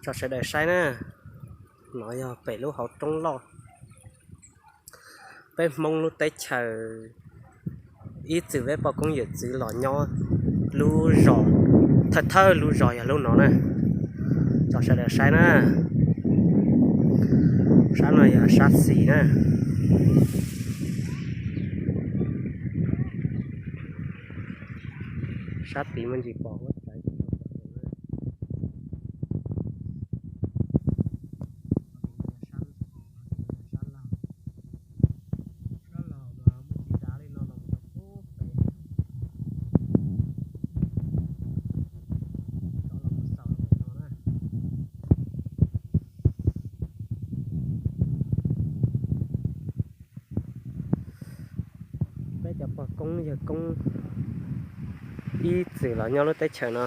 Tso sawv daws saib na, no yog pem lub hauv roob loj, peb Hmoob lub teb chaws, ib txwm peb poj koob yawm txwv los nyob lub zos, thawj thawj lub zos yog lub no na. Tso sawv daws saib na, sab no yog sab xis na. Sab tid muaj ntsis pom huab tsav. Sab laug, sab laug no muaj tsis dav li no los mus rau pub pem. Rov los mus xaus rau pem no na. Peb cov pog koob yawg koob ib txwm los nyob lub teb chaws no.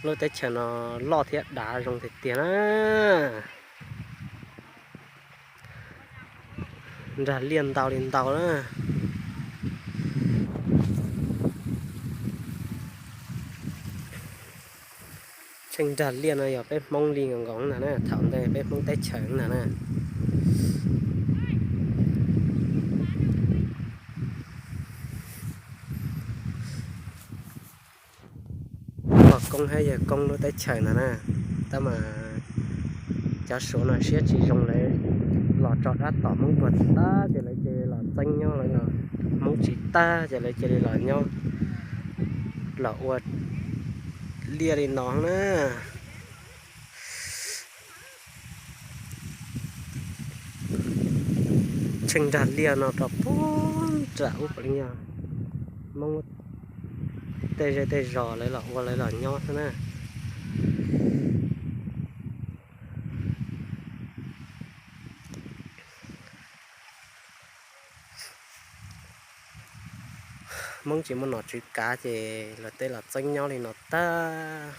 Lub teb chaws no loj thiab dav zoo tiag tiag na. Nrag liaj ntau li ntau na. Tsheej nrag liaj no yog peb Hmoob li nkaus nkaus ntag na, thaum ntej peb Hmoob teb chaws ntag na. Pog koob thiab yawg koob lub teb chaws ntag na. Tab mas cov Suav no siab tsis zoo, lawv los tso dab tom Hmoob tuag tag ces lawv cia li los txeeb nyob lawm no. Hmoob tsis tag ces lawv cia li los nyob, los ua liaj li no na. Tsheej nrag liaj no rau puag nram ub puav leej yog Hmoob tej zej tej zos lawv los ua lawv los nyob xwb na. Hmoob tsis muaj nom tswv kav ces lawv tej los txeeb nyob li no tag.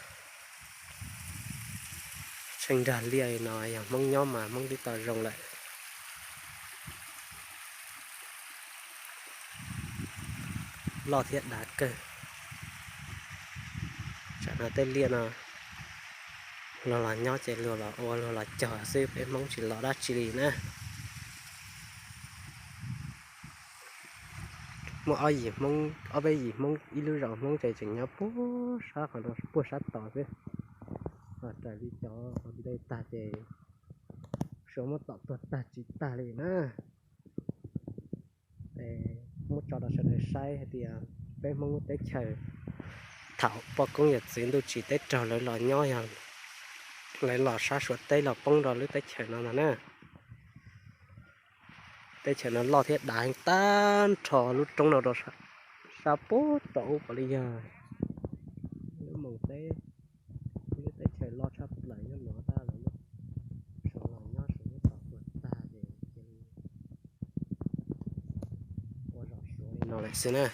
Tsheej nrag liaj li no yog Hmoob nyob mas Hmoob twb tau zoo lawm. Loj thiab dav kawg. Tsam no tej liaj no luag los nyob ces luag los ua luag los cog xwb, peb Hmoob tsis los dab tsi li na. Muaj ob yim Hmoob, ob peb yim Hmoob ib lub zos Hmoob ces tseem nyob puag sab qhov no puag sab tod xwb. Raws li cov video tag ces Suav muab tom tuag tag tsis tag li na. Muab tso rau sawv daws saib hais tias peb Hmoob lub teb chaws thaum poj koob yawm txwv ntuj tsim teb raug lawv los nyob, yog lawv los sab Suav teb los poob rau lub teb chaws no ntag na. Teb chaws no loj thiab dav heev, tag nrho lub roob no rau sab puag tom ub puav leej yog lub moos teb, lub teb chaws loj tshaj plaws nyob no tab lawv muab Suav los nyob Suav muab tom tuag tag ces cia li ua zos Suav li no lawm xwb na.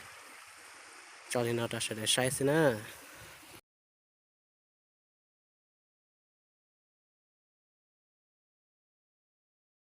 Tso li no rau sawv daws saib xwb na.